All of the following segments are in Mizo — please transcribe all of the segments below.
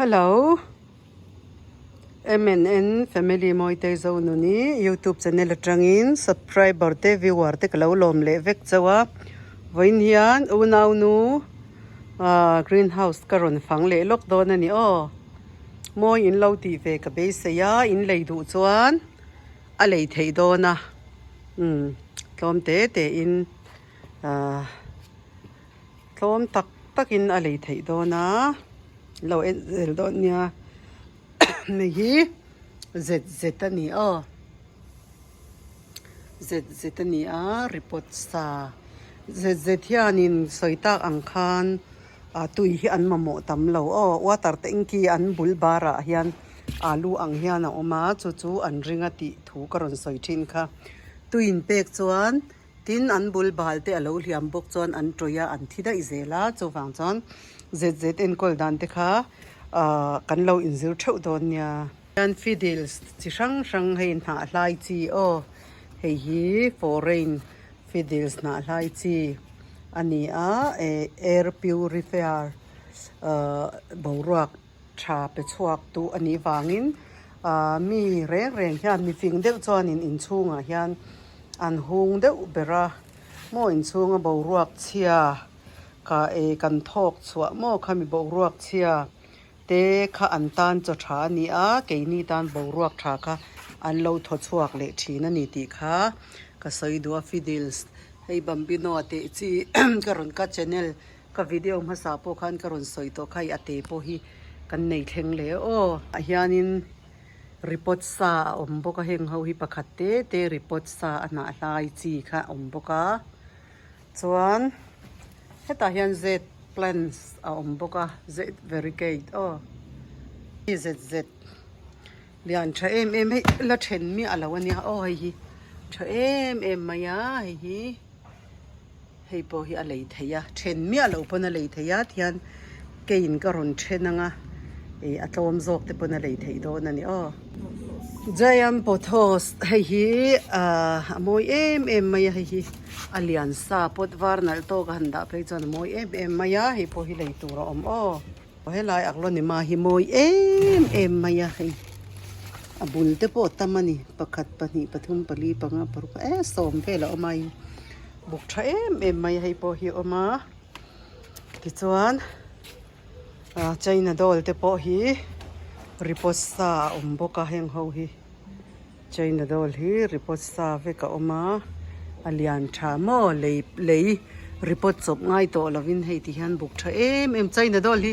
Hello MNN Family Mawitei Zonuni YouTube channel atangin subscriber te viewer te ka lo lawm leh vek chauh a vawiin hian unaunu ah greenhouse ka rawn fang leh lawk dawn a ni aw mawi in lo tih ve ka beisei a in lei duh chuan a lei theih dawn a umm tlawm te te in ah tlawm tak tak in a lei theih dawn a lo en zel dawn nia hei hi zet zet a ni aw zet zet a ni a report sa zet zet hianin sawi tak ang khan ah tui hi an mamawh tam lo aw water tanky an bul barah hian alu ang hian a awm a chu chu an ring a tih thu ka rawn sawi thin kha tui in pek chuan. Tin, an bul bal te a lo hliam bawk chuan an tawih a, an thi daih zel a, chuvang chuan zet zet enkawl dan te kha ahh kan lo inzir theuh dawn nia. Hian fiddles chi hrang hrang hei hnah hlai chi aw, hei hi foreign fiddles hnah hlai chi a ni a, eh air purifier ahh boruak tha pe chhuak tu a nih vangin ahh mi reng reng hian mi fing deuh chuanin inchhungah hian an hung deuh ber a maw inchhunga boruak chhia kha eh kan thawk chhuah maw khami boruak chhia te kha an tan chaw tha a ni a keini tan boruak tha kha an lo thaw chhuak leh thin a ni tih kha ka sawi duh a fiddles hei bambino a teh chi ka rawn ka channel. Ka video hmasa pawh khan ka rawn sawi tawh kha i a te pawh hi kan nei thleng leh aw. Ah hianin report sa a awm bawk a heng ho hi pakhat te te report sa a hnah hlai chi kha a awm bawk a chuan hetah hian z plants a awm bawk a z varicate aw z z lian tha em em hei la then miah lo ania aw hei hi tha em em mai a hei hi. Hei pawh hi a lei thei a, then miah loh pawn a lei thei a tihian keiin ka rawn then ang a, ih a tlawm zawk te pawn a lei theih dawn a ni aw. Giant pothos hei hi ahh a mawi em em mai a hei hi a lian sa pot var nalh tawk a han dah phei chuan a mawi em em mai a hei pawh hi lei tur a awm aw. Helai Aglonema hi mawi em em mai a hei a bul te pawh a tam a ni pakhat pahnih pathum pali panga paruk eh sawm vel a awm a hei buk tha em em mai a hei pawh hi a awm a tichuan ah china doll te pawh hi report sa a awm bawk a heng ho hi china doll hi report sa vek a awm a a lian tha maw lei lei report chawp ngai tawh lovin hei ti hian buk tha em em china doll hi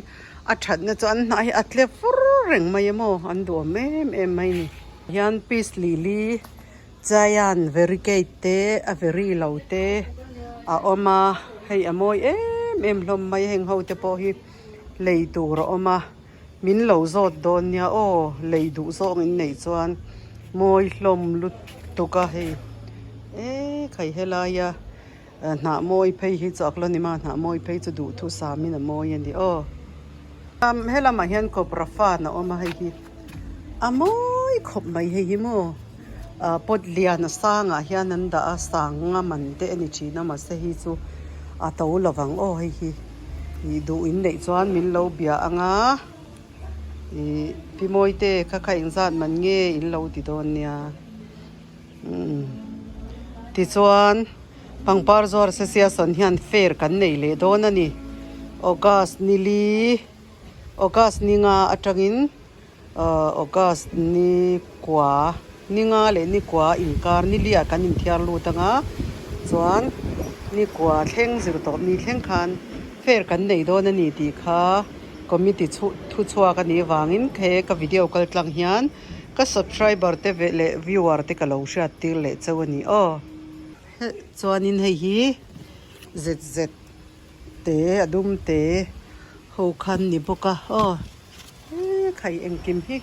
a thatna chu an hnah hi a tle fur reng mai a maw an duhawm em em mai a ni hian peace lily giant varicate te a very lo te a awm a hei a mawi em em hlawm mai a heng ho te pawh hi lei tur a awm a. Min lo zawt dawn nia aw, lei duh zawng in neih chuan mawi hlawm lutuk a hei e khai helaia hnah mawi phei hi chu Aglonema hnah mawi phei chu duhthusam in a mawi a ni aw. Helamah hian cobra fan a awm a hei hi a mawi khawp mai hei hi maw pot lian a sangah hian an dah a sang nga man te a ni thin a mahse hei chu a to lovang aw hei hi. Ih duh in neih chuan min lo bia ang a, ih Pi Mawite kha kha engzat man nge in lo ti dawn nia. Umm tichuan pangpar zuar association hian fair kan nei leh dawn a ni. August ni li August ni nga atangin ahh August ni kua ni nga leh ni kua inkar ni liah kan inthiar lut ang a chuan ni kua thleng zir tawp ni thleng khan fair kan nei dawn a ni tih kha committee chhu thu chhuak a nih vangin he ka video kal tlang hian ka subscriber te ve leh viewer te ka lo hriat tir leh chauh a ni aw chuanin hei hi zet zet te a dum te ho khan ni bawk a aw. He khai engkim hi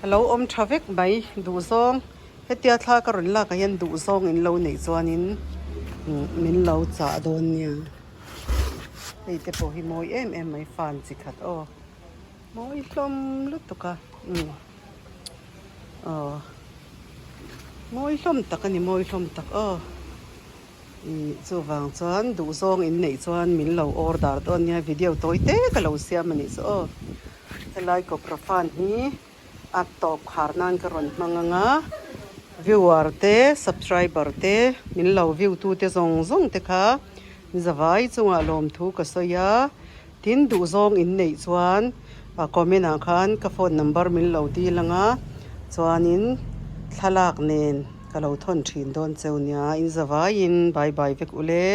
a lo awm tha vek mai duhzawng hetia thla ka rawn lak ah hian duhzawng in lo neih chuanin min lo chah dawn nia hei te pawh hi mawi em em mai fan chi khat aw mawi hlawm lutuk a umm aw mawi hlawm tak a ni mawi hlawm tak aw. Ih chuvang chuan duhzawng in neih chuan min lo order dawn nia video tawi te ka lo siam a nih chu aw. Helai cobra fan hi a tawp khar nan ka rawn hmang ang a, viewer te subscriber te min lo view tu te zawng zawng te kha zavai chungah lawmthu ka sawi a, tin duhzawng in neih chuan comment ah khan ka phone number min lo dil ang a, chuanin thlalak nen ka lo thawn thin dawn cheu nia, in zavaiin bye bye vek ule.